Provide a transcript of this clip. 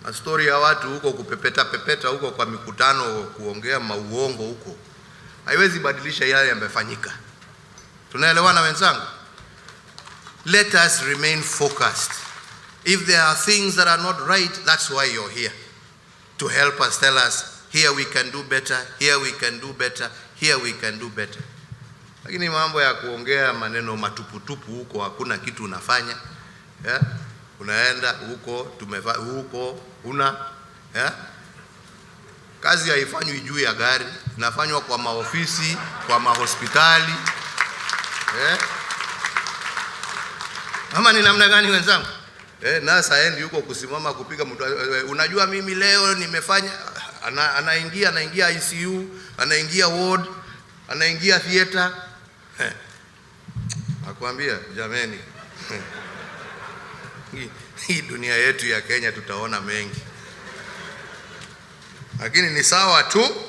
Mastori ya watu huko kupepeta pepeta huko kwa mikutano, kuongea mauongo huko, haiwezi badilisha yale yamefanyika. Tunaelewana, wenzangu? Let us remain focused. If there are things that are not right, that's why you're here. To help us, tell us, here we can do better, here we can do better, here we can do better. Lakini mambo ya kuongea maneno matuputupu huko, hakuna kitu unafanya, yeah? Unaenda huko huko una, yeah? Kazi haifanywi juu ya gari, inafanywa kwa maofisi, kwa mahospitali, yeah? Ama ni namna gani, wenzangu? Nasa haendi huko kusimama kupiga mtu, "Unajua mimi leo nimefanya." Anaingia ICU, anaingia ward, anaingia theater. Nakwambia jameni, hii dunia yetu ya Kenya tutaona mengi, lakini ni sawa tu.